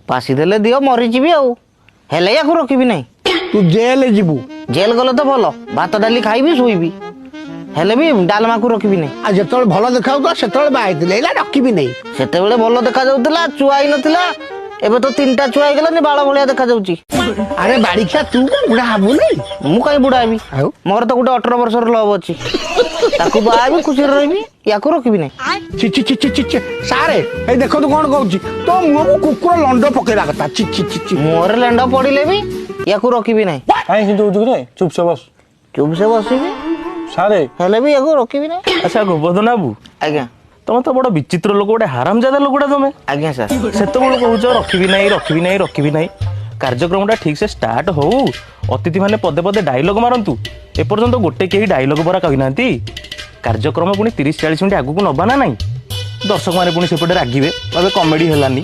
ଫାଶୀ ଦେଲେ ଦିଅ, ମରିଯିବି ଆଉ, ହେଲେ ୟାକୁ ରଖିବି ନାହିଁ। ତୁ ଜେଲ ଯିବୁ। ଜେଲ ଗଲେ ତ ଭଲ, ଭାତ ଡାଲି ଖାଇବି, ଶୋଇବି, ହେଲେ ବି ଡାଲମାକୁ ରଖିବି ନାହିଁ। ଆଉ ଯେତେବେଳେ ଭଲ ଦେଖାଯାଉଥିଲା ସେତେବେଳେ ବାହା ହେଇଥିଲେ, ଏଇଲା ରଖିବି ନାହିଁ। ସେତେବେଳେ ଭଲ ଦେଖାଯାଉଥିଲା, ଛୁଆ ହେଇନଥିଲା। ଏବେ ତ 3ଟା ଛୁଆ ହେଇଗଲାନି, ବାଳ ଭଳିଆ ଦେଖାଯାଉଛି। ଆରେ ବାଡ଼ିଖିଆ, ତୁ କଣ ବୁଢା ହବୁନି? ମୁଁ କାହିଁ ବୁଢା ହେବି? ଆଉ? ମୋର ତ ଗୋଟେ 18 ବର୍ଷର ଲଭ୍ ଅଛି, ତାକୁ ବାହା ହେବି, ଖୁସିରେ ରହିବି, ୟାକୁ ରଖିବି ନାହିଁ। ଛି ଛି ଛି ଛି ଛି ଛି। ସାରେ, ଏଇ ଦେଖନ୍ତୁ କଣ କହୁଛି। ତୋ ମୁହଁକୁ କୁକୁର ଲଣ୍ଡ ପକେଇବା କଥା। ଛି ଛି ଛି ଛି। ମୁହଁରେ ଲେଣ୍ଡ ପଡିଲେ ବି ୟାକୁ ରଖିବି ନାହିଁ। କାହିଁ କିନ୍ତୁ ହଉଛୁ କିରେ? ଚୁପ ସେ ବସ। ଚୁପ ସେ ବସିବି। ସାରେ, ହେଲେ ବି ୟାକୁ ରଖିବି ନାହିଁ। ଆଚ୍ଛା ଗୋବର୍ଦ୍ଧନ ବାବୁ। ଆଜ୍ଞା। ତମେ ତ ବଡ ବିଚିତ୍ର ଲୋକ, ଗୋଟେ ହାରାମଜାଦା ଲୋକଟା ତମେ। ଆଜ୍ଞା ସାର୍। ସେତେବେଳୁ କହୁଛ ରଖିବି ନାହିଁ, ରଖିବି ନାହିଁ, ରଖିବି ନାହିଁ। କାର୍ଯ୍ୟକ୍ରମଟା ଠିକ ସେ ଷ୍ଟାର୍ଟ ହଉ, ଅତିଥି ମାନେ ପଦେ ପଦେ ଡାଇଲଗ ମାରନ୍ତୁ। ଏପର୍ଯ୍ୟନ୍ତ ଗୋଟେ କେହି ଡାଇଲଗ ପରା କହିନାହାନ୍ତି। କାର୍ଯ୍ୟକ୍ରମ ପୁଣି 30 40 ମିନିଟ୍ ଆଗକୁ ନବା ନା ନାହିଁ? ଦର୍ଶକମାନେ ପୁଣି ସେପଟେ ରାଗିବେ, କହିବେ କମେଡି ହେଲାନି।